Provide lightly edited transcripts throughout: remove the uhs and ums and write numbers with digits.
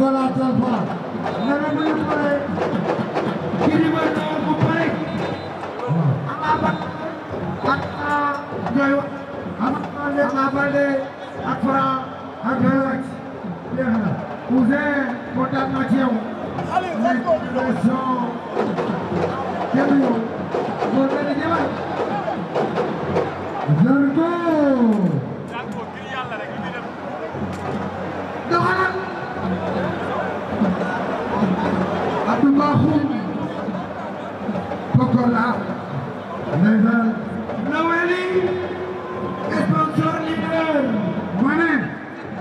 Pokola Talfa nana muy pare kiri ba no bu pare ama ba ak ñoy ama ba de ak Fra ak Rex jeexna Ouzin kontaan naa ci yow pression kenn yow mo gëna jëmal Zarko ngir yàlla rek ñu dem doxalal Abdou Bakhoum Pokola ndeysaan Naweli sponsor leader Mané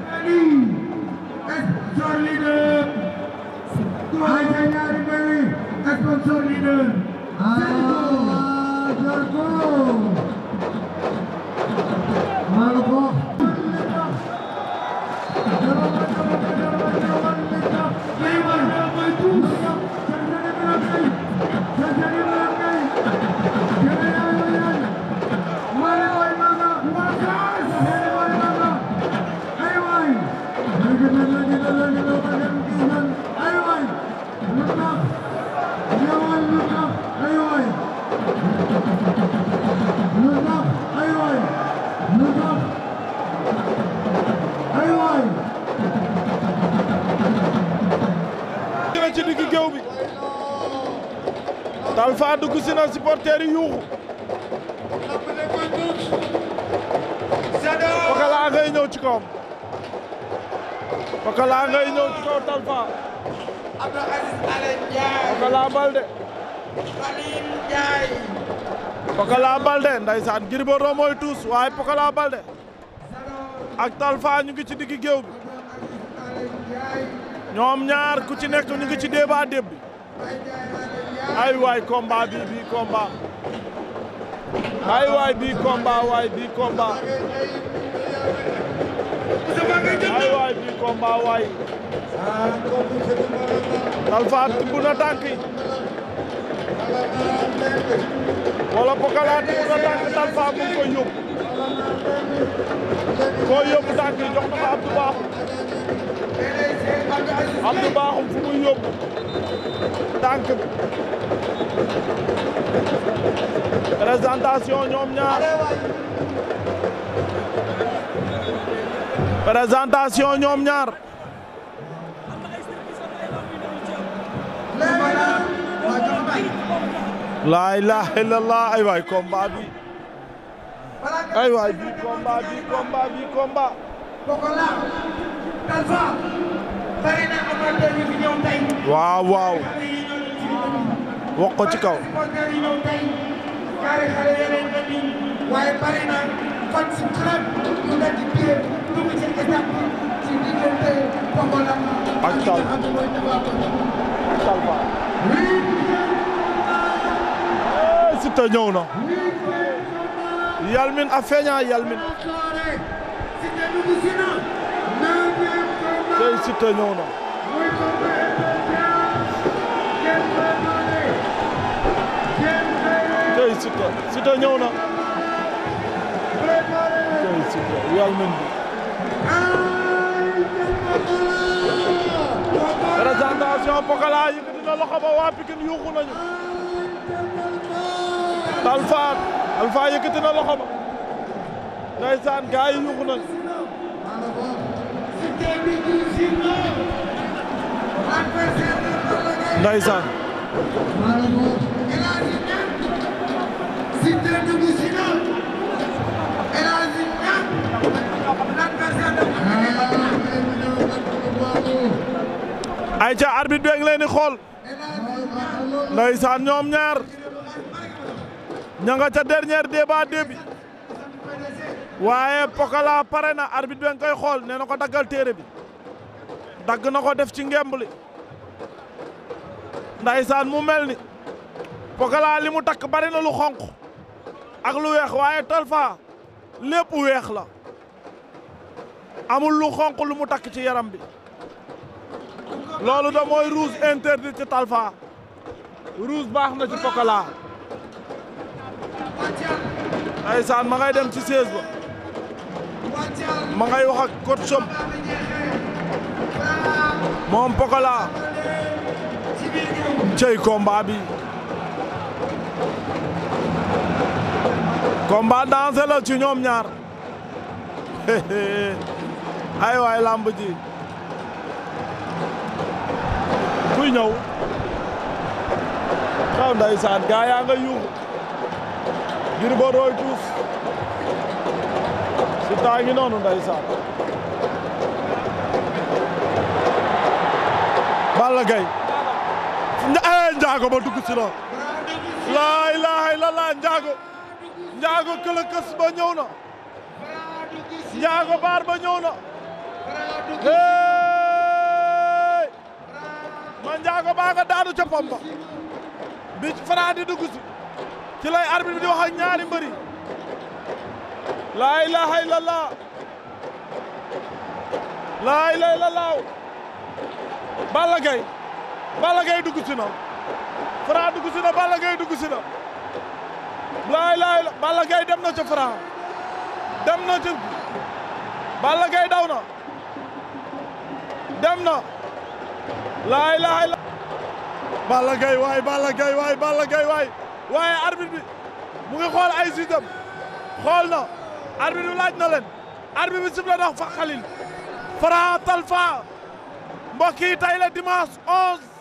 Naweli sponsor leader ay ñaari mbéy sponsor leader Zarko Maroko ci digg géew bi Talfa dugg si na supporter yi yuuxu Pokola ngay ñëw ci kawam Pokola ngay ñëw ci kaw Talfa Pokola Baldé Pokola Baldé ndeysaan Gris Bordeaux mooy tuus waaye Pokola Baldé ak Talfa ñu ngi ci digg géew bi ñoom ñaar ku ci nekk ñu ngi ci débat déb bi ay waay combat bi combat ay waay bi combat waay bi combat ay waay bi combat waay Talfa tibb na tànk yi wala Pokola tibb na tànk Talfa mu ngi koy yóbbu tànk yi jox na ko Abdou Bakhoum Abdou Bakhoum fu muy yóbbu tànk bi présentation ñoom ñaar présentation ñoom ñaar la ilaha illallah ay waay combat bi ay waay bi combat Pokola Talfa bari na amateur yi fi ñëw tey waaw wax ko ci kaw amateur yi ñëw tey ñaari xale yeneen andi waaye bari na fan si club ñu nga ci biir dugg ci étape ci diggante Pokola ak Talfa Siteu ñëw na Yalmin a feeña Yalmin tey Siteu ñëw na tey Siteu ñëw na tey Siteu Yalmin bi présentation Pokola yëkkati na loxo ba waa Pikine yuuxu nañu Talfa yëkkati na loxo ba ndeysaan gaa yi yuuxu nañu ndeysaan ay ca arbitre bi ngi leen di xool ndeysaan ñoom ñaar ña nga ca dernier débat bi waaye Pokola pare na arbitre bi nga koy xool nee na ko daggal téere bi dagg na ko def ci ngemb li ndeysaan mu mel ni Pokola li mu takk bari na lu xonq ak lu weex waaye Talfa lépp weex la amul lu xonq lu mu takk ci yaram bi loolu da mooy rouge interdit ci Talfa rouge baax na ci Pokola ndeysaan ma ngay dem ci siège ba ma ngay wax ak coach am moom Pokola cey combat bi combat dansé la ci ñoom ñaar ay waay lamb ji kuy ñëw xaw ndeysaan gaa yaa nga yuuxu Gris Bordeaux tuus si taa ngi noonu ndeysaan Balla Gaye njaago ba dugg si na laa ilaaha illallah njaago këlëkës ba ñëw na njaago baar ba ñëw na hey ma njaago baa nga daanu ca pomba bi Franc di dugg si ci lay arbitre bi di wax ak ñaari mbëri laa ilaaha illallah laa ilaaha illallah Balla Gaye dugg si na Franc dugg si na Balla Gaye dugg si na laa ilaaha illallah Balla Gaye dem na ca Franc dem na ca Balla Gaye daw na dem na laa ilaaha illallah Balla Gaye waay waaye arbitre bi mu ngi xool ay sitam xool na arbitre bi laaj na leen arbitre bi sifle dox fa Khalil Franc Talfa mbokk yi tey la dimanche 11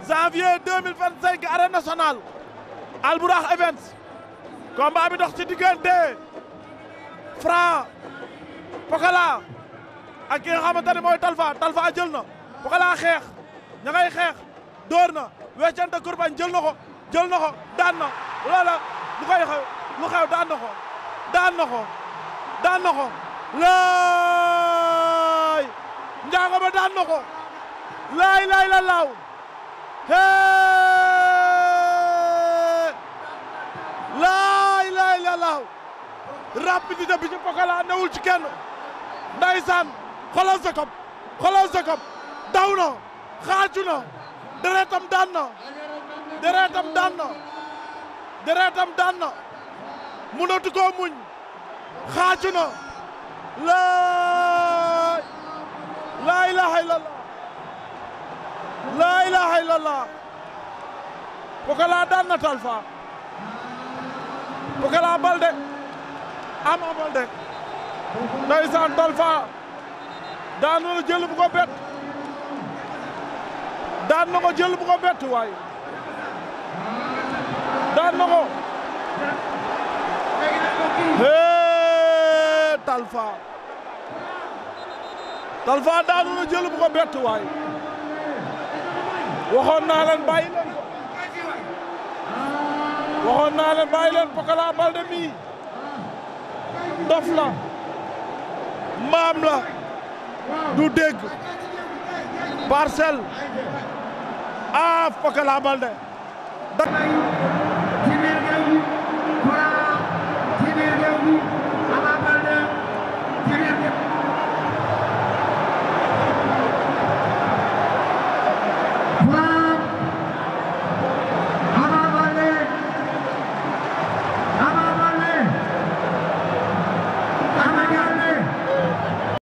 janvier 2025 arène nationale Albourakh Events combat bi dox ci diggante Franc Pokola ak ki nga xamante ne mooy Talfa jël na Pokola xeex ña ngay xeex dóor na weccante kurbañ jël na ko daan na loola lu xew daan na ko laay njaago ba daan na ko laay la laaw hee laay la laaw rapidité bi ci Pokola newul ci kenn ndeysaan xoolal sa kopp daw na xaaju na deretam daan na mënatu koo muñ xaaju na laa ilaaha illallah Pokola daan na Talfa Pokola Baldé Ama Baldé ndeysaan Talfa daan na jël bu ko bett daan na ko jël bu ko bett waaye daan na ko hee Talfa daanu na jël bu ko bett waaye waxoon naa leen bàyyi leen Pokola Baldé mi dof la maam la du dégg Parcelles Pokola Baldé